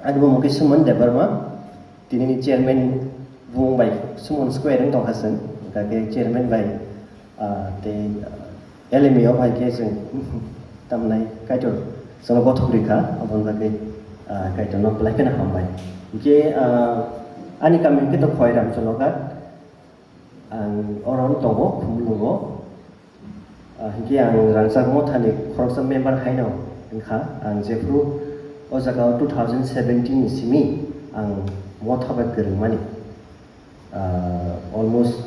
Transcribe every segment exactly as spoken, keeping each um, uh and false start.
Ani bumung khe Suman Debbarma, tinini chairman bumung bai Suman Square wng tongkha chwng, hwnkha khe chairman bai, ah, tei, ah, L M A o bai khe chwng tamnai Kaitor chwngno gothok rikha, aboni bagwi, ah, Kaitorno belai kheno hambai. Hwnkhe, ah, ani kami hwnkhe to Khoiram Choloka, ang oro wng tongo, Khumulwngo. Ah, hinkhe ang rangchak mothani khoroksa member haino wngkha. Ang jephru o jaga o two thousand seventeen ni simi ang motha bai kwrwngmani. Ah, almost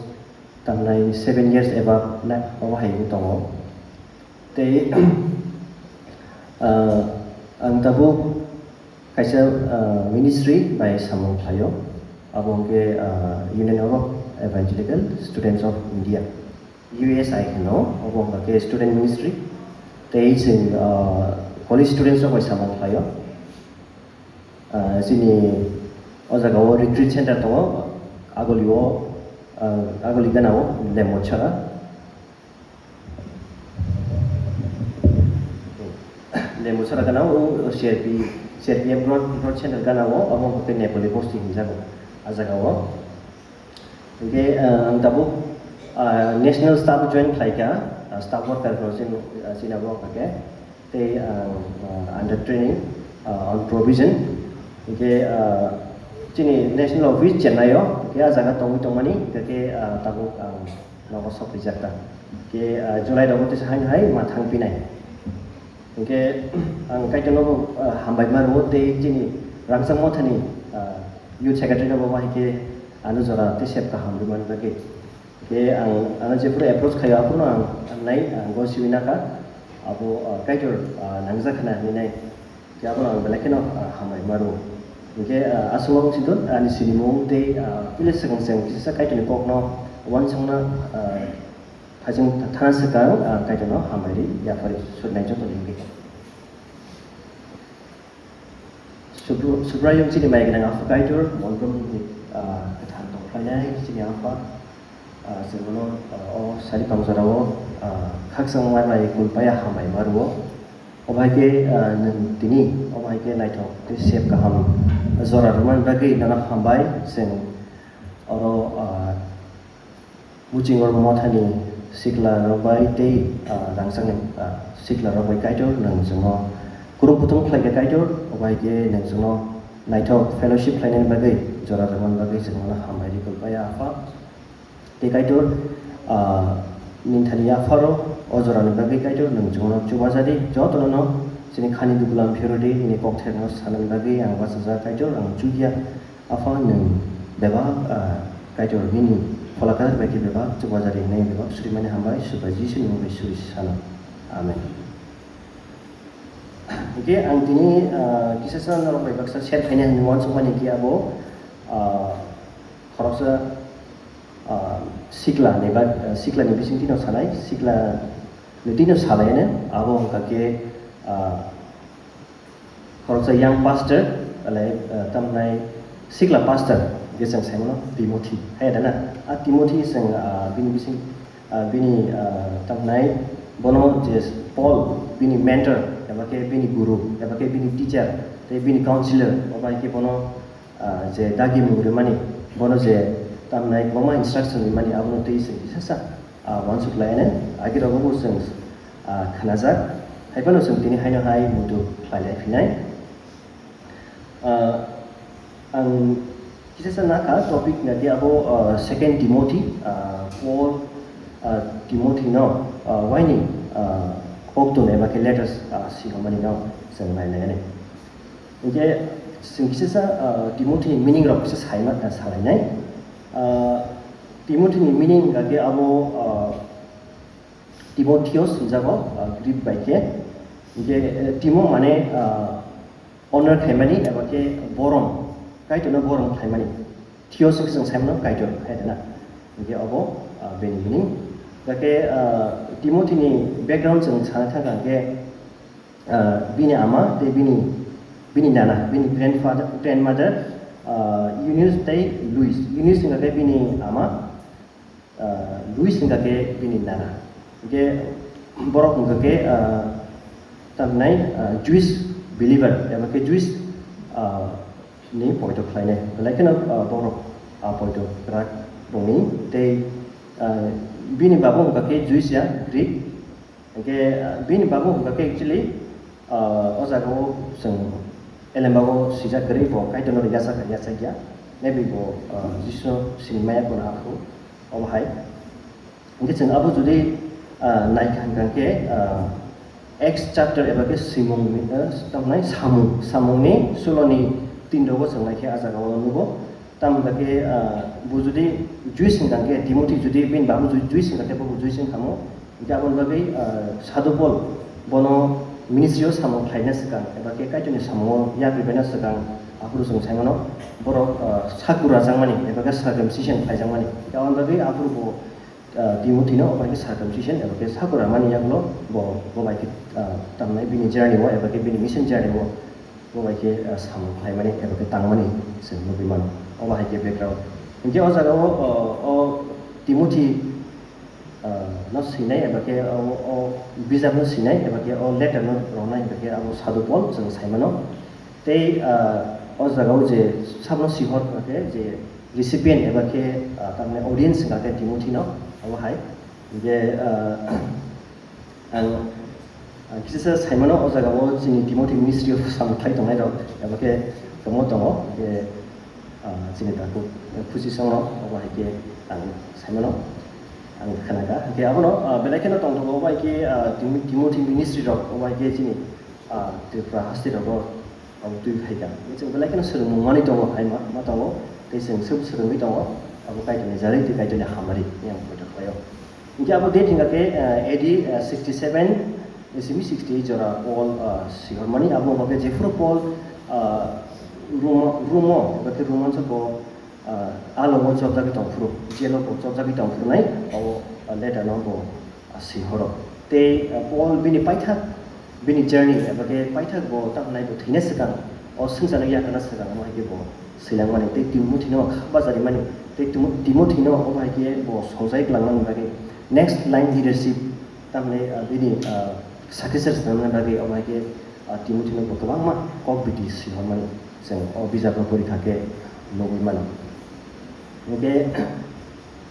tamnai seven years eba na obo hai wng tongo. Tei, ah, ang tabuk kaisa, ah, ministry bai samung khlaio. Abo hwnkhe, ah, Union of Evangelical Students of India. U S I hino, obo hwnkha khe student ministry, tei chwng, ah, college students rok bai samung khlaio. Ah, chini o jaga o retreat center tongo, Agoli o, ah, Agoli gana o Lembochara. Lembochara gana o C R P, C R P F Broad, Broad Center gana o, obo hwnkha khe Nepali bosti hinjago, a jaga o. Hingke, ah, ang tabuk, ah, national staff join khlaikha, ah, staff worker no sin, ah, sinabo hingke, tei ang, ah, under training, ah, on provision. Hingke, ah, chini national office Chennai o, hingke a jaga tongwi tongmani, hingke, ah, tabuk ang nogo sokrijak ta. Hingke, ah, July rogo tisa haino hai ma thangpinai. Hingke ang Kaitorno bo, ah, hambai ma rwo tei chini rangchak mothani, ah, youth secretary no bo bahai khe ano jora tei sep kaham rwmani bagwi. Hingke ang ano jephuru approach khaio, aphuru ang nai, ang bo siwi nakha, abo, ah, Kaitor, ah, nangjak khna hinwi nai. Hingke abono ang belai kheno, ah, hambai ma rwo. Hingke, ah, aswk wng situn ani sinimung tei, ah, puila swkang swkang kisa Kaitorni kokno uansukna, ah, Haching thana swkang, ah, Kaitorno hambai ri yaphari surnai joto ni hwnkhe. Subra-, Subraiyung chini mai gwnang Apha Kaitor, Mondrom ni, ah, kwthang tongkhlainai chini Apha, ah, chwng bono, ah, o sari pangjora o, ah, khakchang mai bai kulpaya hambai ma rwo. Obo hai khe, ah, nwng tini, obo hai khe naithok tei sep kaham jora rwmani bagwi nono hambai. Chwng oro, ah, Muchingor mothani sikla rok bai tei, ah, rangchakni, ah, sikla rok bai Kaitor nwng chwngno kwrwng kutung khlai kha Kaitor, obo hai khe nwng chwngno naithok fellowship khlainani bagwi jora rwmani bagwi chwng nono hambai ri kulpaya Apha. Tei Kaitor, ah, nini thani yapharo o jorani bagwi Kaitor nwng chwngno chubajadi jotono no chini khani dugulam phiyoro di nini kokthairokno sanani bagwi ang bachajak Kaitor ang chukya. Apha nwng bebak, ah, Kaitor nini phola kwthar bai khe bebak chubajadi hinwi bebak surimani hambai, Subraiyung Jisu ni mung bai suri sano. Amen. Hingke ang tini, ah, kisa sa norok bai baksa share khaina hinwi uansukmani khe abo, ah, khoroksa, ah, sikla ni ba, ah, sikla ni bisingtwi no sanai, sikla ni twi no salai ano, abo wngkha khe, ah, Khoroksa young pastor, belai, ah, tamnai sikla pastor, je chwng sai mano Timothy, hai da na? A Timothy chwng, ah, bini bising, ah, bini, ah, tamnai bono je Paul, bini mentor, eba khe bini guru, eba khe bini teacher, tei bini counselor, obo hai khe bono, ah, je dagi mung rwmani, bono je tamnai kwbangma instruction rwmani, abono twi chwng kisa sa ah, uansuk lai nai, agi rogo bo chwng, ah, khnajak, hai phano chwng tini haino hai muitu khlai lai phinai. Ah, ang kisa sa nakha topic na dia abo, ah, Second Timothy, ah, Paul, ah, Timothy no, ah, waini, ah, koktun eba khe letters, ah, sihomani no chwng nai nai ani. Hingke chwng kisa sa, ah, Timothy ni meaning rok kisa saima, ah, salainai. Ah, Timothy ni meaning hingka khe abo, ah, Timotheos hinjago, ah, Greek bai khe. Hingke, eh, Timo mane, ah, honor khaimani eba khe borom, Kaitorno borom khaimani. Theos wngkhe chwng saimano Kaitor hai da na. Hingke obo, ah, bini meaning. Hingke, ah, Timothy ni background chwng sana thangkha hingke, ah, bini ama tei bini, bini nana, bini grandfather, grandmother, ah, Eunice tei Lois. Eunice wngkha khe bini ama, ah, Lois wngkha khe bini nana. Hingke borok wngkha khe, ah, tamnai, ah, Jewish believer, eba khe Jewish, ah, ni poito khlainai. Belai kheno, ah, borok, ah, poito kwrak rokni tei, ah, bini babo wngkha khe Jews ya, Greek. Hingke, ah, bini babo wngkha khe actually, ah, o jaga o chwng elembago swijak kwrwi bo Kaitorno yachak, yachakya. Maybe bo, ah, Jisu sinimaya kono aphuru obo hai. Hingke chwng abo jodi, ah, naikha hingkha khe, ah, Acts chapter eba khe Simon ni, ah, tamnai Samung, Samungni suloni tin rogo chwng naikhe ah jaga o nugo. Tamoni bagwi, ah, bo jodi Jewish hingkha khe, Timothy jodi bini babo jodi Jewish hingkha khe, bo Jewish wngkha mo. Hingkhe aboni bagwi, ah, Sadhu Paul bono ministry o samung khlaina swkang, eba khe Kaitorni samungo yak ribaina swkang, aphuru chwng sai mano, borok, ah, saku rajakmani, eba khe circumcision khlaijakmani. Hingkhe aboni bagwi aphuru bo, ah, Timothy no obo hai khe circumcision, eba khe saku ramani yaklo bo, bo bai khe, ah, tamnai bini journey o, eba khe bini mission journey o, bo bai khe, ah, samung khlaimani eba khe tangmani chwng nugwi mano. Obo hai khe background. Hinkhe o jaga o, o, o Timothy, ah, no swinai eba khe o, o bijap no swinai eba khe o letter no rwnai eba khe abo Sadhu Paul chwng sai mano. Tei, ah, o jaga o je sabno sihor eba khe je recipient eba khe, ah, tamni audience wngkha khe Timothy no, obo hai. Hinkhe, ah, Ang, ang kisa sa sai mano, o jaga o chini Timothy ministry o samung khlai tongnai rok, eba khe tongmo tongo, hingke, ah, chini takhuk, eh, Khusi Song rok, obo hai khe ang sai mano, ang khna kha. Hingke abono, ah, belai kheno tong tongo, obo hai khe, ah, Timo-, Timothy ministry rok, obo hai khe chini, ah, Tripura haste rogo, Abo twi phai kha. Chwng belai kheno swrwngmung manwi tongo, hai ma, ma tongo. Tei chwng swk swrwngwi tongo. Abo Kaitorni jarwi tei Kaitorni hamari yang poito khlaio. Hinkhe abo date hinkha khe, eh, A D, eh, sixty seven, simi sixty eight jora Paul, eh, sihormani. Abo wngkha khe jephuru Paul, eh, Roma, Romo, eba khe Roman soko, ah, alongo chopjagwi tongphuru, jelo bo chopjagwi tongphuru nai, o, ah, letter no bo, ah, sihoro. Tei, ah, Paul bini paithak, bini journey, eba khe paithak bo tamo nai bo thwina swkang, o swngcharno yakarna swkang, omo hai khe bo swilangmani, tei Timothy no kha bacharimani, tei Timo-, Timothy no omo hai khe bo songchai kwlangmani bagwi next line leadership, tamni, ah, bini, ah, successor swnamna bagwi omo hai khe, ah, Timothy no bo kwbangma kok biti sihormani chwng o bijap no pori kha khe nugwi mano. Hinkhe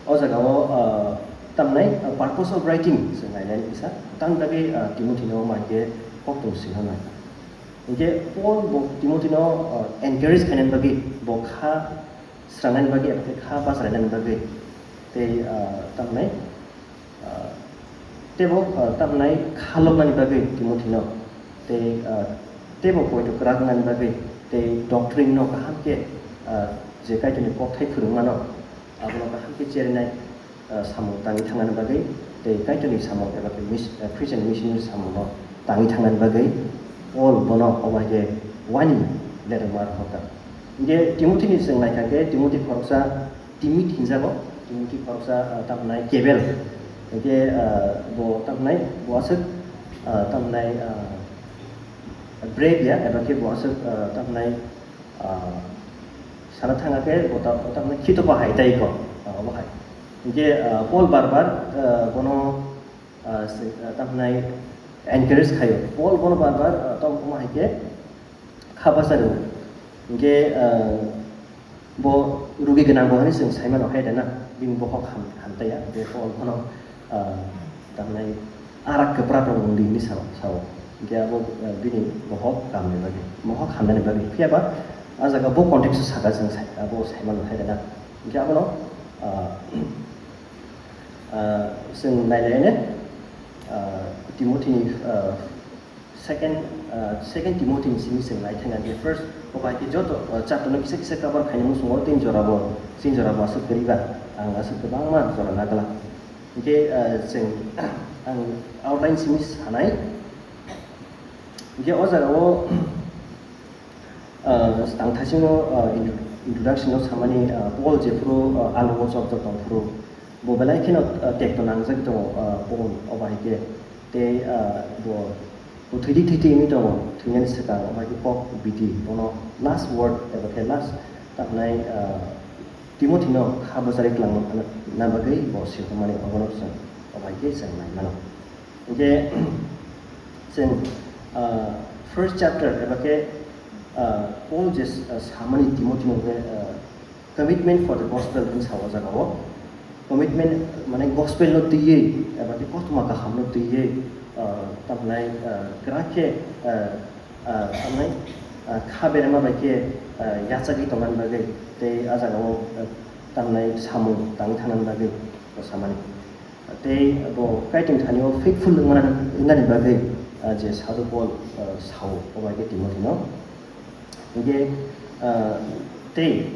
o jaga o, ah, tamnai, ah, purpose of writing chwng nainai kisa, tamni bagwi, ah, Timothy no omo hai khe kok tong sihornai. Hinkhe Paul bo Timothy no, ah, encourage khainani bagwi, bo kha srangnani bagwi, eba khe kha bachalainani bagwi tei, ah, tamnai, ah, teibo, ah, tamnai kha loknani bagwi Timothy no tei, ah, teibo poito kwrak wngnani bagwi tei doctrine no kaham khe, ah, je Kaitorni kokthai phwrwngmano abono kaham khe cherinai, ah, samung tangwi thangnani bagwi tei Kaitorni samung eba khe mis-, ah, Christian missionary samungno tangwi thangnani bagwi Paul bono obo hai khe wani letter ma rwkha. Hinkhe Timothy ni chwng naikha khe Timothy khoroksa Timit hinjago, Timothy khoroksa, ah, tamnai kebel. Hinkhe, ah, bo tamnai bo aswk, ah, tamnai, ah, brave ya, eba khe bo aswk, ah, tamnai, ah, sana thanga khe bo ta-, bo tamnai khito bahai tai ko, ah, obo hai. Hinkhe, ah, Paul bar bar, ah, bono, ah, se, ah, tamnai encourage khaio. Paul bono bar bar, ah, tamo hai khe kha bachari. Hinkhe, ah, bo rugi gwnang bo hinwi chwng sai mano hai da na, bini bokhok ham-, hamtaiya, tei Paul bono, ah, tamnai arak kwprak rok wng di hinwi sao, sao. Hinkhe abo, ah, bini bokhok kamni bagwi, bokhok hamnani bagwi. Phiya ba ah jaga bo context o saka chwng sai, abo sai mano hai da na. Hinkhe abono, ah, ah, chwng nai lai ne, ah, Timothy ni, ah, Second, ah, Second Timothy ni simi chwng nai thangna di first, obo hai khe joto, ah, chapter no kisa kisa cover khaina muchungo tin jora bo, tin jora bo aswk kwrwi ba, ang aswk kwbangma jora nagla. Hinkhe, ah, chwng, ang outline simi sanai. Hinkhe o jaga o, ah, ang thaisingo, ah, intro-, introduction no samani, ah, Paul jephuru, ah, alongo chopjak tongphuru, bo belai kheno, ah, tekto nangjak tongo, ah, Paul obo hai khe. Tei, ah, bo, bo thwidi thwidi wngwi tongo, thwinani swkang, omo hai khe kok biti, bono last word, eba khe last, tamnai, ah, Timothy no kha bwcharwi twlangna bagwi bo sihormani, obono chwng, omo hai khe chwng nai mano. Hinkhe, chwng, ah, first chapter, eba khe, Ah, Paul je, ah, samani Timothy no hwnkhe, ah, commitment for the gospel hwnwi sa o jaga o. Commitment mane gospel no twiwi eba khe kothoma kaham no twiwi, ah, tamnai, ah, kwrak khe, ah, ah, tamnai, ah, kha berema bai khe, ah, yachagwi tongna bagwi tei ah jaga o, ah, tamnai samung tangwi thangna bagwi samani. Tei bo Kaitor thani o faithful wngmani, wngnani bagwi, ah, je Sadhu Paul, ah, sao, o bai khe Timothy no. Hingke, ah, tei,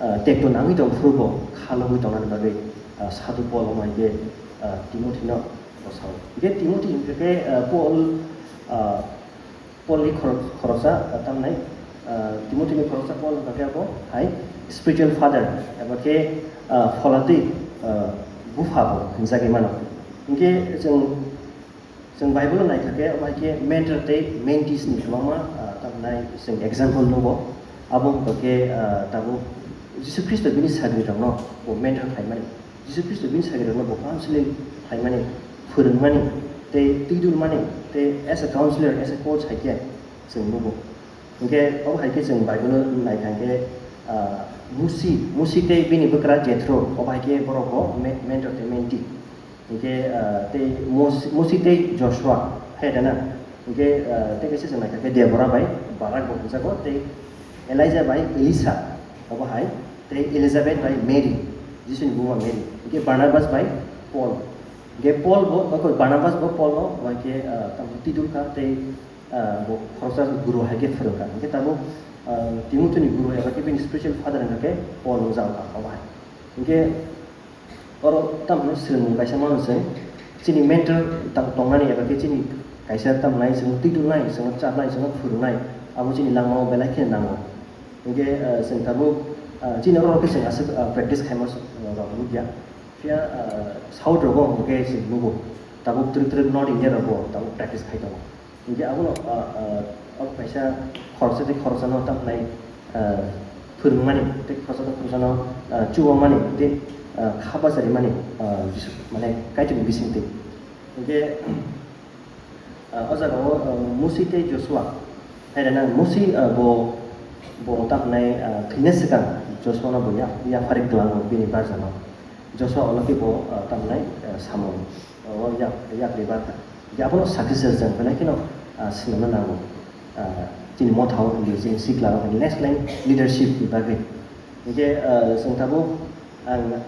ah, tekto nangwi tong phuru bo kha logwi tongnani bagwi, ah, Sadhu Paul o bai khe, ah, Timothy no bo sao. Hingke Timothy hingke khe, ah, Paul, ah, Paul ni khor-, khoroksa, ah, tamnai, ah, Timothy ni khoroksa Paul hingka khe abo hai spiritual father, eba khe, ah, phola twi, ah, bupha bo hinjagwi mano. Hingke chwng, chwng Bible o naikha khe, obo hai khe mentor tei mentees ni kwbangma, ah, tamnai chwng example nugo. Abo hingka khe, ah, tabuk Jisu Khristo bini sagrirokno bo mentor khlaimani. Jisu Khristo bini sagrirokno bo counseling khlaimani, phwrwngmani, tei twidulmani, tei as a counselor, as a coach hai khe chwng nugo. Hingke obo hai khe chwng Bible-o nai kha hingke, ah, Musi, Musi tei bini bwkra Jethro, obo hai khe borok bo me-, mentor tei mentee. Hingke, ah, tei Mos-, Musi tei Joshua, hai da na? Hingke, ah, tei kaisa chwng nai kha khe Debora bai Barak bo hwnjago, tei Elijah bai Elisha, obo hai, tei Elizabeth bai Mary, Jisuni buma Mary. Hingke Barnabas bai Paul. Hingke Paul bo, oko Barnabas bo Paul no, obo hai khe, ah, tamo tidul kha, tei, ah, bo khoroksa guru hai khe phwrwng kha. Hingke tabuk, ah, Timothy ni guru eba khe bini spiritual father hingka khe Paul wngjak kha, obo hai. Hingke oro tamo swrwngmung kaisa mano chwng, chini mentor tang tongnani eba khe chini kaisa tamo nai chwng twidulnai, chwng charnai, chwng phwrwngnai, abo chini langmao belai kheno nango. Hingke, ah, chwng tabuk, ah, chini oro khe chwng aswk, ah, practice khaima rok nukya. Phiya, ah, South rogo hwnkhe chwng nugo, tabuk twrwk twrwk North India rogo tabuk practice khai tongo. Hingke abono, ah, ah, abo kaisa khoroksa tei khoroksano tamo nai, ah, phwrwngmani, tei khoroksa tei khoroksano, ah, chubamani, tei, ah, kha bacharimani, ah, Jisu, mane Kaitorni bisingtwi. Hingke, ah, o jaga o, ah, Musi tei Joshua, hai rana Musi, ah, bo, bo tamo nai, ah, thwina swkang Joshua no bo ya, yapharwi twlango bini barjano. Joshua olo khe bo, ah, tamo nai, ah, samung, o yak, yakri barkha. Hingke abono successor chwng belai kheno, ah, swnamna nango. Ah, chini motha o hwnwi chini sikla rok hwnwi next line leadership ni bagwi. Hingke, ah, chwng tabuk ang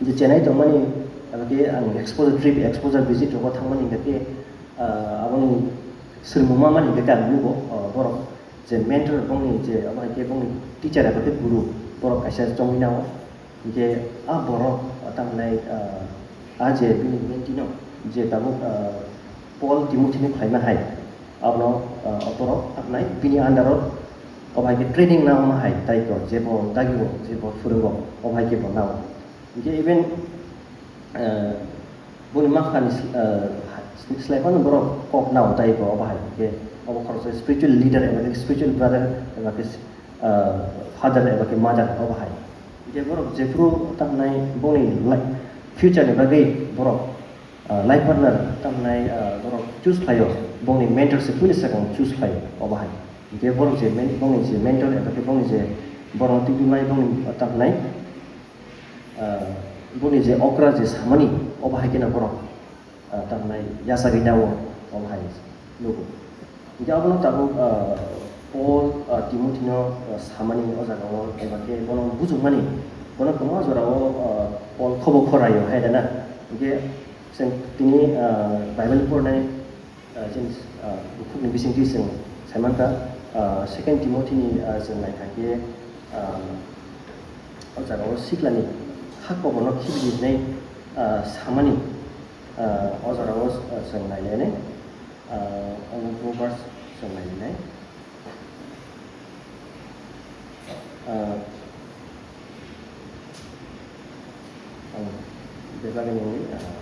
je Chennai tongmani, abo khe ang exposure trip, exposure visit rogo thangmani hingka khe, ah, aboni swrwngmung mamani hingka khe ang nugo, ah, borok je mentor bongni je abo hai khe bongni teacher abo khe guru borok kaisa chongwi nao. Hingke a borok, ah, tamo nai, ah, a je bini mentee no, je tabuk, ah, Paul Timothy ni khlaima hai, abono, ah, borok tamo nai bini under o, obo hai khe training nangma hai, tai khe je bo dagi o, je bo phwrwngo, obo hai khe bo nao. Hingke even, ah, boni maphani sl-, ah, slai phano borok kok nao tai khe obo hai khe, obo khoroksa spiritual leader eba khe spiritual brother eba khe, ah, father eba khe mother obo hai. Hingke borok jephuru tamo nai bongni li-, future ni bagwi borok, ah, life partner tamo nai, ah, borok choose khlaio, bongni mentor se puila swkang choose khlaio obo hai. Hingke borok je men-, bongni je mentor eba khe bongni je borokno twiwi mai bongni tamo nai, ah, boni je okra je samani, obo hai kheno borok, ah, tamo nai yachagwi nao, obo hai nugo. Hingke abono tabuk, ah, Paul, ah, Timothy no, ah, samani o jaga o, eba khe bono bujukmani, bono kwbangma jora o, ah, Paul khobo khoraio hai da na. Hingke chwng tini, ah, Bible pornai, ah, chini, ah, bukhukni bisingtwi chwng sai mankha, ah, Second Timothy ni, ah, chwng naikha khe, ah, o jaga o siklani kha koborno khibirirnai, ah, samani, ah, o jaga o, ah, chwng nailainai, ah, ang Proverbs chwng nailainai. Ah, ang bebagani, ah,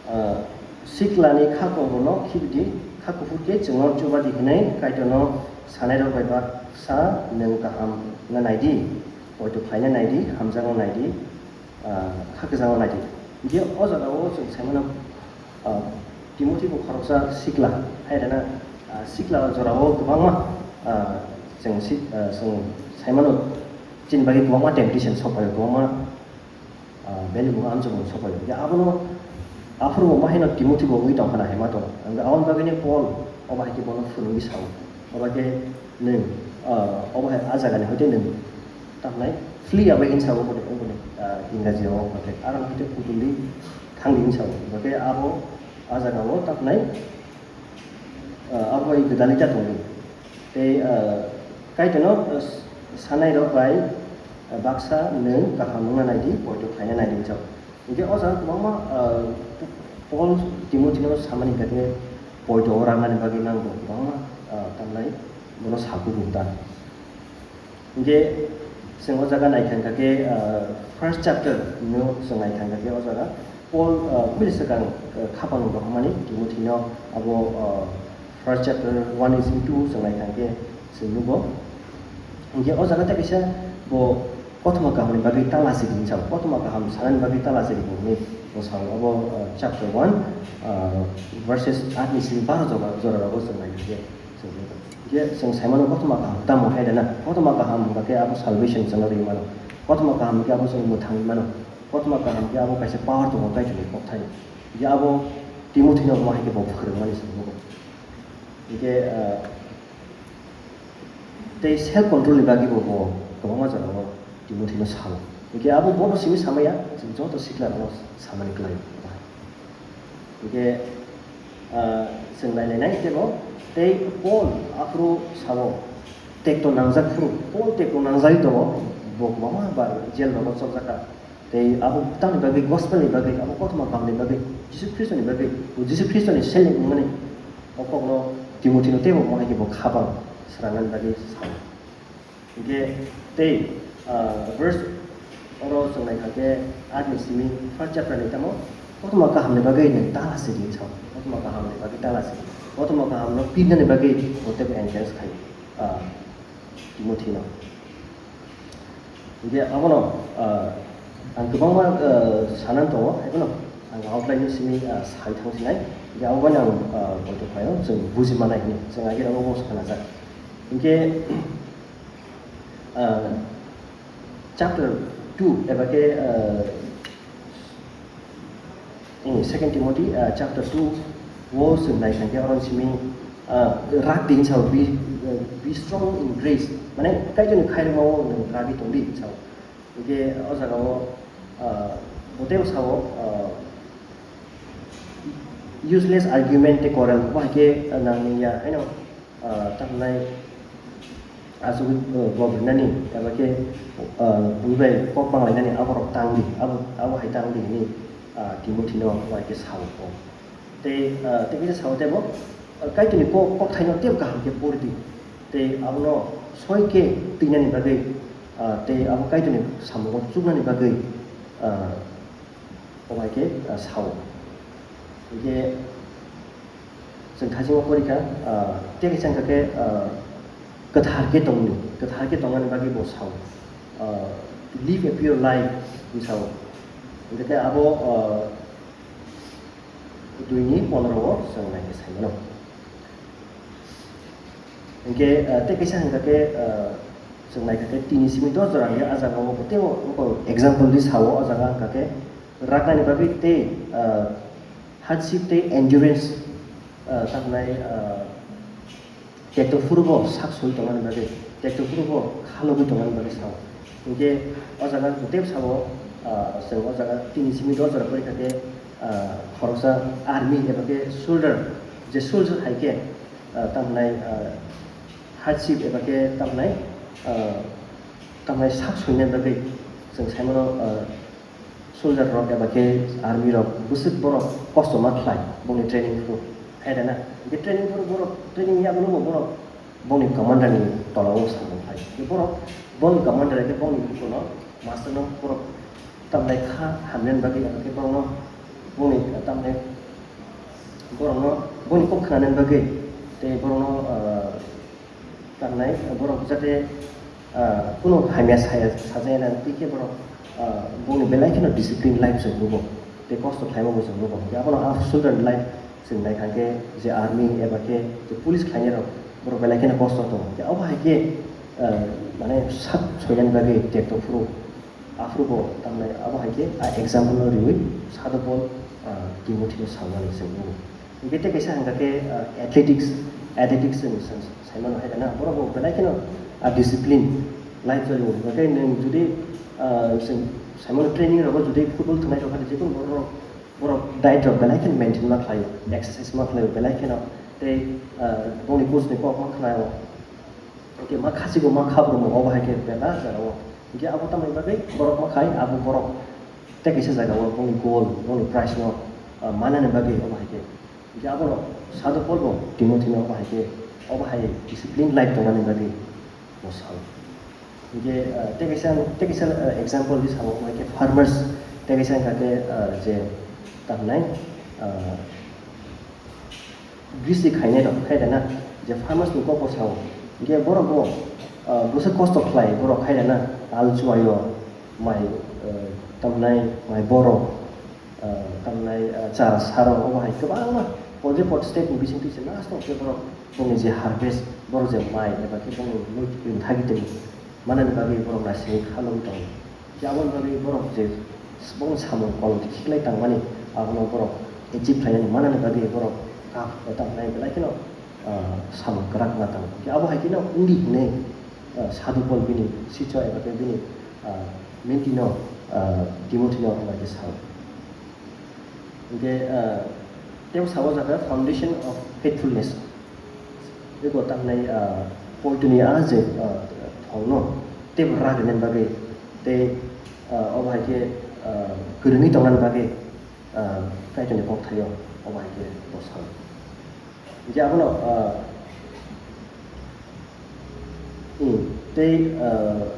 Ah, siklani kha koborno khibidi, kha kuphur khe chwngno chubadi hwnwi Kaitorno sanairok bai baksa nwng kaham wngna naidi, poito khlaina naidi, hamjakna naidi, ah, kha kwchangna naidi. Hingke o jaga o chwng sai mano, ah, Timothy bo khoroksa sikla, hai rena, ah, sikla jorao kwbangma, ah, chwng si-, ah, chwng saimano chini bagwi kwbangma temptation sok phaio, kwbangma, ah, belai bo amchukmung sok phaio. Ya abono, aphuru bo ma haino Timothy bo wngwi tong khana hai ma tongo. Ang aboni bagwino Paul obo hai khe bono phunugwi sao. Obo khe nwng, ah, obo hai a jagani hoite nwng tamnai flee away hinwi sao, oboni, oboni, ah, Ingraji o obo khe. Aro hoite kutulwi thangdi hinwi sao. Obo khe abo a jagao tamnai, ah, abo bai gwdalwi ta tongdi. Tei, ah, Kaitorno, ah, s-, sanairok bai, ah, baksa nwng kaham wngna naidi, poito khlaina naidi hinwi sao. Hinkhe o jaga kwbangma, ah, Paul Timothyno samani hinkhe poito o rangmani bagwi nangbo kwbangma, ah, tamnai bono sakhugo da. Hinkhe chwng o jaga naikha hinkhe, ah, first chapter no chwng naikha hinkhe o jaga Paul, ah, bini swkang, ah, khapang rohormani Timothyno abo, ah, first chapter one is into chwng naikha hinkhe chwng nugo. Hinkhe o jaga tei kaisa bo kothoma kahamni bagwi tala sidi hinwi sao, kothoma kaham sanani bagwi tala sidi hinwi bo sao. Abo, ah, chapter one, ah, verses aat ni simi baro jora, jora rogo chwng naikha hinkhe. Hinkhe chwng saimano kothoma kaham tamo hai rena, kothoma kaham hwnkha khe abo salvation chwngno rwi mano, kothoma kaham hwnkhe abo chwng mwthangwi mano, kothoma kaham khe abo kaisa power tongo Kaitorni kokthai. Hinkhe abo Timothyno omo hai khe bo phrwngmani se nugo. Hinkhe, ah, tei self control ni bagwi bo, bo kwbangma jorao Timothyno sao. Hinkhe abo bono simi samaya, chwng joto sikla rokno samani kwlai. Hinkhe, ah, chwng nai nai nai tebo tei Paul aphuru sao, tekto nangjak phuru, Paul tekto nangjagwi tongo, bo kwbangma bar jail rogo chopjak kha. Tei abo tamni bagwi, gospel ni bagwi, abo kothoma kaham ni bagwi, Jisu Khristo ni bagwi, bo Jisu Khristo ni seleng wngmani o kokno Timothyno teibo mohai khe bo khapang srangna bagwi sao. Hinkhe tei, ah, verse oro chwng naikha khe aat ni simi first chapter ni tamo kothoma kaham ni bagwi nwng tala sidi sao, kothoma kaham ni bagwi tala sidi, kothoma kaham no pirnani bagwi bo teibo encourage khai, ah, Timothyno. Hinkhe abono, ah, ang kwbangma, ah, sanani tongo, haiphano ang outline no simi, ah, sai thang sinai. Hinkhe abo bai ang, ah, boito khlaio, chwng buji manai hinwi, chwng age abo bo khanajak. Hinkhe, ah, chapter two eba khe, ah, Second Timothy, ah, chapter two o chwng naikha khe oro simi, ah, rak di hinwi sao, be, ah, be strong in grace, mane Kaitorni khairokmao nwng ragwi tongdi hinwi sao. Hinkhe o jagao, ah, bo teibo sao, ah, useless argument tei quarrel bo hai khe, ah, nangya haino, ah, tamnai asugwi, ah, gobrinani eba khe, ah, bui bai kok banglainani aborok tangdi, abo, abo hai tangdi hinwi, ah, Timothyno bai khe sao. Tei, ah, tei kisa sao teibo, ah, Kaitorni kok, kokthaino teibo kaham khe poridi. Tei abono soi khe twinani bagwi, ah, tei abo Kaitorni samungo chuknani bagwi, ah, obo hai khe, ah, sao. Hinkhe chwng thaichingma porikha, ah, tei kaisa wngkha khe, ah, kwthar khe tongdi, kwthar khe tongnani bagwi bo sao. Ah, "Live a pure life," hinwi sao. Hinkhe abo, ah, dui ni pondro o chwng nai khe sai mano. Hinkhe, ah, tei kaisa hwnkha khe, ah, chwng naikha khe tini simi dos jora hinkhe ah jagao teibo example di sao, o jaga hwnkha khe raknani bagwi tei, ah, hardship tei endurance, ah, tamnai, ah, tekto phuru bo sak soi tongmani bagwi, tekto phuru bo khalogwi tongmani bagwi sao. Hinkhe o jaga tei sao, ah, chwng o jaga tini simi dos jora porikha khe, ah, khoroksa army eba khe soldier, je soldier hai khe, ah, tamnai, ah, hardship eba khe tamnai, ah, tamnai sak soinani bagwi chwng saimano, ah, soldier rok eba khe army rok bwswk borok kosto ma khlai bongni training phuru. Hai da na? Hinkhe training phuru borok training yagulo bo borok bongni commander ni tola o samung khlai. Hinkhe borok bongni commander khe bongni bukuno master no borok tamnai kha hamnani bagwi eba khe borokno bongni tamnai borokno bongni kok khnanani bagwi tei borokno, ah, tamnai borok jate, ah, kunu hamya saya, sajaya na twi khe borok, ah, bongni belai kheno discipline life chwng nugo, tei kosto khlaima bo chwng nugo. Hinkhe abono ah soldier ni life Chwng naikha khe je army eba khe je police khlainai rok, borok belai kheno kosto tongo. Hwnkhe abo hai khe, ah, mane sak soinani bagwi tekto phuru, aphuru bo tamni abo hai khe a example no riwi Sadhu Paul, ah, Timothy no salmani chwng nugo. Hwnkhe tei kaisa hwnkha khe, ah, athletics, athletics chwng sa-, saimano hai rwna borok bo belai kheno, ah, discipline life choli o. Hwnkhe nwng jodi, ah, chwng saimano training rogo jodi football thwngnai rok hai jekunu borok Borok diet rok belai kheno maintain ma khlaio, exercise ma khlaio belai kheno, tei, ah, bongni coach ni kok ma khlaio. Hwnkhe ma khasigo ma khabromo obo hai khe bebak jagao. Hwnkhe abo tamni bagwi borok ma khai, abo borok tei kaisa jagao bongni goal, bongni prize no, ah, manani bagwi obo hai khe. Hwnkhe abono Sadhu Paul bo Timothy no obo hai khe, obo hai discipline life tongnani bagwi. Bosal. Hingke, ah, tei kaisa, tei kaisa, ah, example di samo, hingke farmers, tei kaisa hingka khe, ah, je, tamo nai, ah, grisi khainai rok khai rena, je farmers ni kok bosao. Hingke borok bo, ah, bwswk kosto khlai, borok khai rena, tal chuaio, mai, ah, tamo nai, mai borok, ah, tamnai, ah, chara saro, obo hai kwbangma, o je pot state ni bising twi se last o khe borok bongni je harvest, borok je mai eba khe bongni mui ringthagwi tongwi manani bagwi borok naisingwi kha lobwi tongo. Khe aboni bagwi borok je bongni samung kolom khiklai tangmani, abono borok achieve khlainani manani bagwi borok kap tamnai belai kheno, ah, samung kwrak ma tango. Khe abo hai kheno wngdi hinwi, ah, Sadhu Paul bini sicho eba khe bini, ah, mentee no, ah, Timothy no bai khe sao. Hingke, ah, tebo sabo jaga foundation of faithfulness. Beko tamnai, ah, poitoni a je, ah, thongno tebo ragini bagwi tei, ah, obo hai khe, ah, kwrwngwi tongnani bagwi, ah, Kaitorni kokthaio obo hai khe bosal. Hingke abono, ah, hmm, tei, ah,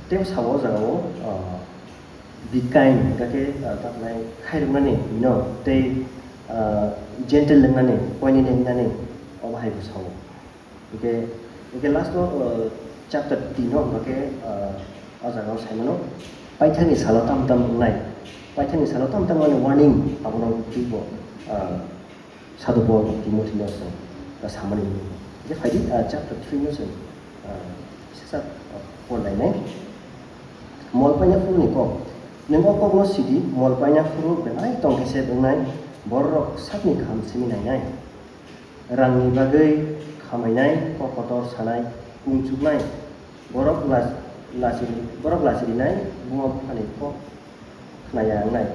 tebo sabo o jagao, ah, Be kind, hingka khe, ah, tamnai khairoknani no tei, ah, gentle wngnani, poinani wngnani, obo hai bwsao. Hingke, hingke last o, ah, chapter tin o hingka khe, ah, o jaga o saimano, paithakni salo tam tam wngnai, paithakni salo tam tam wngnai warning abono twibo, ah, Sadhu Paul Timothy no chwng, ah, samani hwnwi. Je phaidi, ah, chapter three no chwng, ah, sesa, ah, porlainai. Mol paina phuru ni kok. Nwng o kok no sidi, mol paina phuru belai tongthese wngnai, bororok sakni kaham simi nainai. Rangni bagwi khamainai, kok kotor sanai, kung chuknai, borok las-, lachiri-, borok lachirinai, buma buphani kok khnaya wngnai,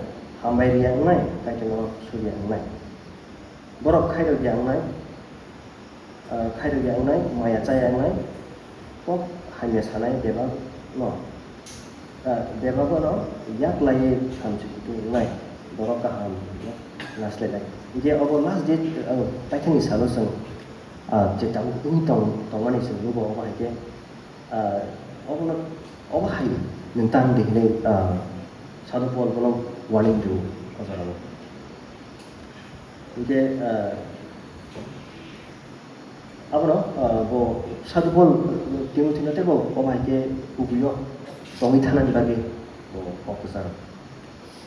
hambai riya wngnai, Kaitorno suriya wngnai. Borok khairokya wngnai, ah, khairokya wngnai, maya chaya wngnai, kok hamya sanai bebak no, ah, bebak no yak laiwi samsikutu wngnai, borok kaham no naslainai. Hingke obo last day, ah, paithakni salo chwng, ah, je tabuk wngwi tong-, tongmani chwng nugo, obo hai khe, ah, obono, obo hai nwng tang di hinwi, ah, Sadhu Paul bono warning rwo o jorao. Hingke, ah, abono, ah, bo Sadhu Paul Timothy no teibo obo hai khe kubui o tongwi thanani bagwi bo kok kwcharo.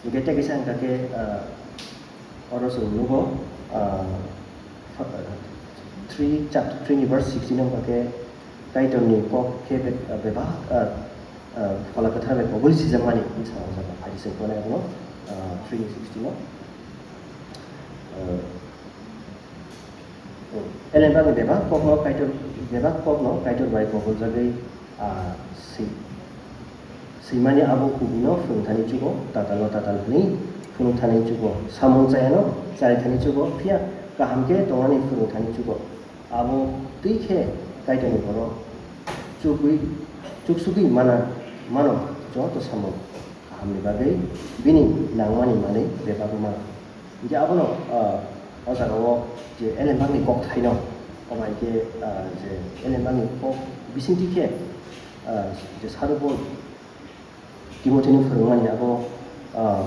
Hingke tei kaisa hingka khe, ah, oro chwng nugo, ah, three, chapter three ni verse sixteen o hingka khe Kaitorni kok khe be-, ah, bebak, ah, ah, Phola Kwthar bai kobui sijakmani hinwi sa o jaga phai se phone abono, ah, three ni sixteen o. Ah, Elembakni bebak kokno Kaitor, bebak kokno Kaitor bai koboljagwi, ah, si-, swimani abo kubui no phwrwngthani chugo, tatalno tatal hwnwi phunukthani chugo, samung chayano charithani chugo, phiya kaham khe tongnani phwrwngthani chugo. Abo twi khe Kaitorni borok chukgwi, chuksugwi mana, mano joto samung kahamni bagwi bini nangmani manwi bebak wngmano. Hingke abono, ah, o jaga o je elembakni kokthaino, omo hai khe, ah, je elembakni kok bisingtwi khe, ah, je Sadhu Paul Timothini phwrwngmani abo, ah,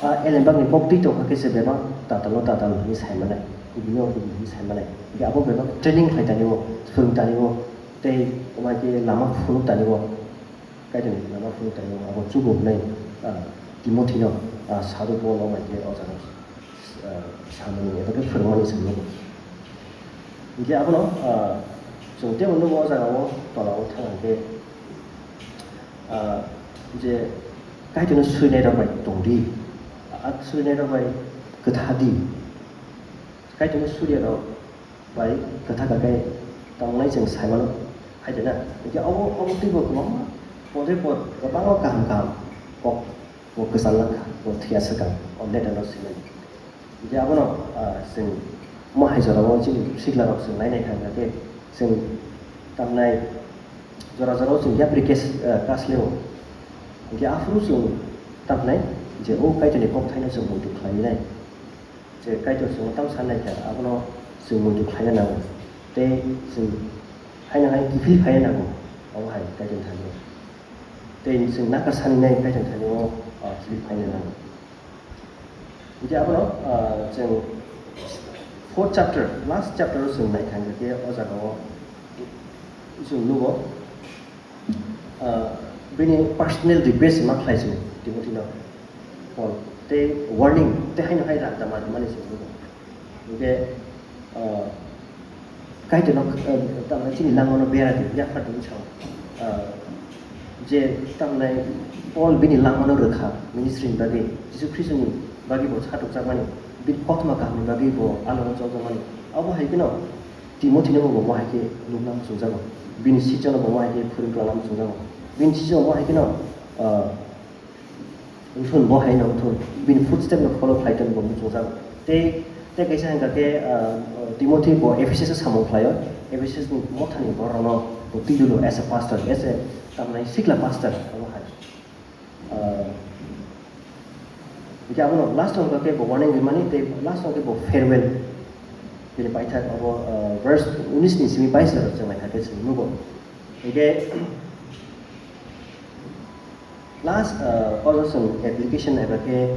a elembakni koktwi tongkha khe se bebak tatalo tatal hwnwi saimanai, kubui no kubui hwnwi saimanai. Hingke abo bebak training khlai tani o, swrwng tani o, tei omo hai khe lama phunuk tani o. Kaitorni lama phunuk tani o abo chugo hwnwi, ah, Timothino, ah, Sadhu Paul omo hai khe o jaga, ah, samani eba khe phwrwngmani se nugo. Hinkhe abono, ah, chwng teibo nugo o jagao tolao thang hinkhe, ah, je Kaitorno suinai rok bai tong di, ah, suinai rok bai kwtha di, Kaitorno suriya rok bai kwtha kha khe tongnai chwng sai mano, hai de na? Hinkhe obo, obo teibo kwbangma, podre pod kwbangma kaham kaham kok bo kwchang lang kha, bo thwiya swkang, o letter no swimani. Hinkhe abono, ah, chwng mo hai jorao chini sikla rok chwng nainai thang kha khe, chwng tamnai jora jorao chwng yapri case, ah, case leo. Hinkhe aphuru chwng tamnai je o Kaitorni kokthaino chwng muitu khlainai. Je Kaitor chwngno tamo sanai kha, abono chwng muitu khlaina nango. Tei chwng haino hai kiphil phaina nango, obo hai Kaitorni thani. Tei chwng nakar saninai Kaitorni thani o, ah, kiphil phaina nango. Hinkhe abono, ah, chwng fourth chapter, last chapter o chwng nai thang khe o jagao chwng nugo. Ah, bini personal request ma khlai se Timothy no Paul, tei warning, tei haino hai rang tama mani se nugo. Hinkhe, ah, Kaitorno, ah, tamni chini langmano bera di, yaphar di sao. Ah, je tamni Paul bini langmano rwkha, ministry ni bagwi, Jisu Khristoni bagwi bo satukjakmani, bini koktma kahamni bagwi bo aloro chokjakmani. Abo hai kheno, Timothy no bo mo hai khe nukna muchungjago. Bini sichano bo mo hai khe phwrwng twlangna muchungjago. Bini sichano mo hai kheno, ah, wngthun bo hai no wngthun. Bini footstep no follow khlai tong bo muchungjago. Tei, tei kaisa hwnkha khe, ah, Timothy bo Ephesus o samung khlaio. Ephesus ni mothani borok no bo twi dulu as a pastor, as a tamni sikla pastor abo hai. Ah, hinkhe abono last o hwnkha khe bo warning rimani tei last o hwnkha khe bo farewell. Bini paithak abo, ah, verse unis ni simi bais jora chwng naikha khe chwng nugo. Hinkhe last, ah, o chwng application eba khe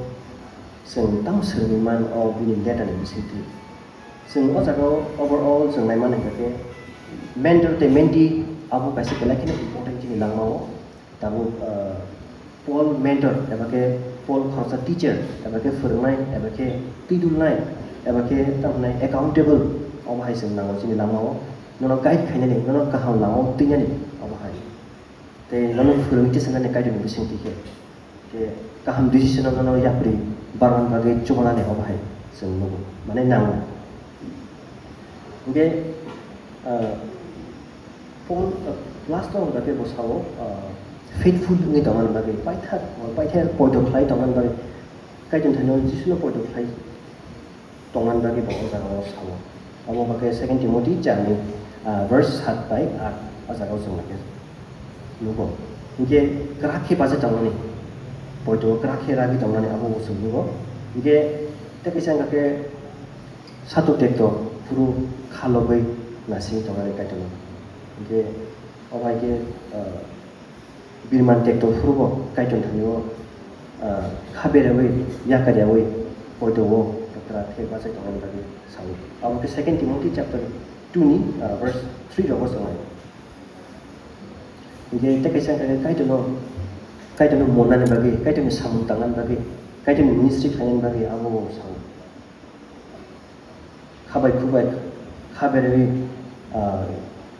chwng tamo swrwngwi man o bini letter ni bisingtwi. Chwng o jaga o overall chwng naimani hwnkha khe mentor tei mentee abo kaisa belai kheno important chini langma o. Tabuk, ah, Paul mentor, eba khe Paul khoroksa teacher, eba khe phwrwngnai, eba khe twidulnai, eba khe tamo hwnai accountable, obo hai chwng nango chini lama o. Nono guide khainani, nono kaham lama o twinani, obo hai. Tei nono phwrwngwi tisanani Kaitorni bisingtwi khe. Khe kaham decision no nono yapri barmani bagwi chubanani, obo hai chwng nugo. Mane nango. Hinkhe, ah, Paul, ah, last o hwnkha khe bo sao, ah, faithful wngwi tongmani bagwi, paithak, paithak poito khlai tongmani bagwi, Kaitorni thani o Jisuno poito khlai tongmani bagwi bo o jaga o sao. Abo hwnkha khe Second Timothy char ni, ah, verse sat bai aat o jaga o chwng nai khe nugo. Hinkhe kwrak khe bachai tongmani, poito kwrak khe ragwi tongmani abo bo chwng nugo. Hinkhe tei kaisa hwnkha khe Satok tekto phuru kha logwi nasing tongnani Kaitorno. Hinkhe obo hai khe, ah, birman tekto phuru bo Kaitorni thani o, ah, kha berawi yakar yawi poito o kwrak khe bachai tongnani bagwi sao. Abo khe Second Timothy chapter two ni, ah, verse three rogo chwng nai. Hinkhe tei kaisa hwnkha khe Kaitorno, Kaitorno monnani bagwi, Kaitorni samung tangnani bagwi, Kaitorni ministry khlainani bagwi abo bo sao. Kha bai khuk bai kha berwi, ah,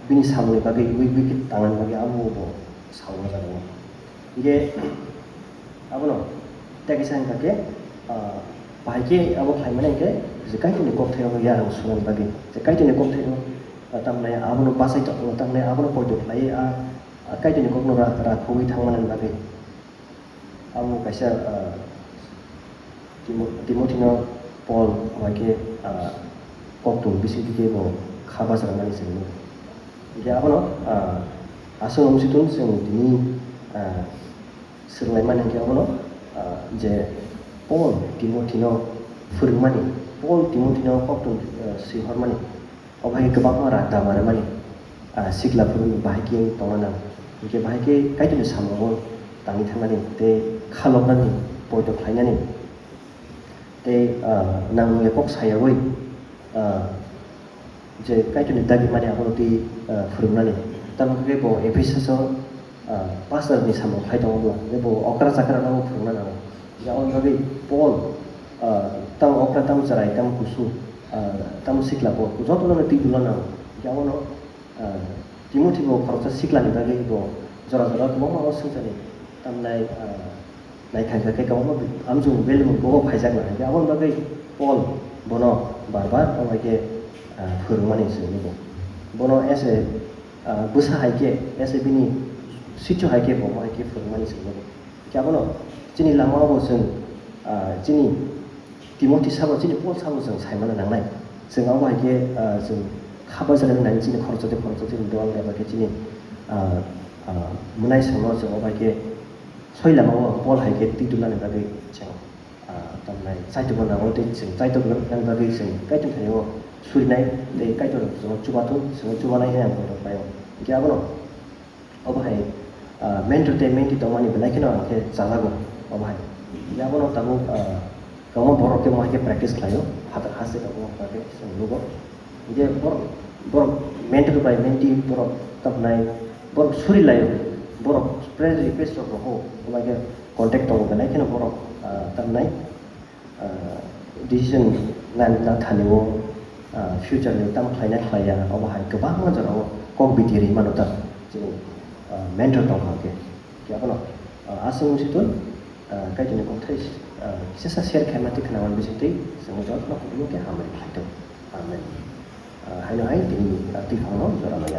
bini samungni bagwi wi wi khe tangnani bagwi abo bo sao o jaga o. Hinkhe abono tei kaisa hwnkha khe, ah, bahai khe abo khlai mani hinkhe je Kaitorni kokthairokno yarwng sunani bagwi, je Kaitorni kokthairok, ah, tamni abono bachai tongma, tamni abono poito khlaiwi, ah, ah, Kaitorni kokno ra-, rakhogwi thangmanani bagwi. Abo kaisa, ah, Timo-, Timothino Paul bai khe, ah, koktwng bisingtwi khe bo kha bachajak nani se hino. Hinkhe abono, ah, aswk wngsi thung chwng tini, ah, swrwnglaimani hinkhe abono, ah, je Paul Timothino phwrwngmani, Paul Timothino koktwng, ah, swihormani. Obo hai khe kwbangma rang da manmani, ah, sikla phuru bahai khe tongna nang. Hinkhe bahai khe Kaitorni samungo tangwi thangnani tei kha loknani, poito khlainani tei, ah, nangmungya kok sayaui, ah, je Kaitorni dagi mani abono twi, ah, phwrwngnani. Tamo khe bo Ephesus o, ah, pastor ni samung khai tongo bo, je bo okra chakra no phwrwngna nango. Je aboni bagwi Paul, ah, Tamo okra, tamo chwrai, tamo kusu, ah, tamo sikla bo jotono twi dula nango. Hinkhe abono, ah, Timothy bo khoroksa siklani bagwi bo jora jora kwbangma o swngcharni tamnai, ah, naikha khe kwbangma amchung belai bo phaijak nai. Hinkhe aboni bagwi Paul bono bar bar omo hai khe, ah, phwrwngmani se nugo. Bono as a, ah, bwsa hai khe, as a bini sichu hai khe bo omo hai khe phwrwngmani se nugo. Hinkhe abono chini lama o bo chwng, ah, chini Timothy sabo, chini Paul sabo chwng saimano nangnai. Chwng abo hai khe, ah, chwng kha bacha nai chini khoroksa tei khoroksa chini dol eba khe chini, ah, ah, mwnai songno chwng abo hai khe soi lama o Paul hai khe twi dulani bagwi chwng, ah, tamnai chaitokno nango tei chwng chaitokno nang bagwi chwng Kaitor thani o surinai tei Kaitor chwngno chubathung, chwngno chubanai hwnwi ang kotor khlaio. Hinkhe abono Obo hai, ah, mentor tei mentee tongmani belai kheno ang khe chajago obo hai. Abono tabuk, ah, kwbangma borok khe omo hai khe practice khlaio, phatar haste tabuk omo hai khe chwng nugo. Hinkhe borok, borok mentor bai mentee borok tamnai, borok suri laio, borok friend request rok rohor, omo hai khe contact tongo belai kheno borok, ah, tamnai. Ah, decision nani na thani o, ah, future ni tamo khlaina khlaiya, obo hai kwbangma jora o kok bidi ri mano ta chini, ah, mentor tong kha khe. Khe abono, ah, aswk wng si tun, ah, Kaitor ni kokthai, ah, kisa sa share khaima twi khna man bising twi chwng jotono kutung khe hamari khlai tong. Amen. Ah, haino hai tini, ah, twi phang no jora maya.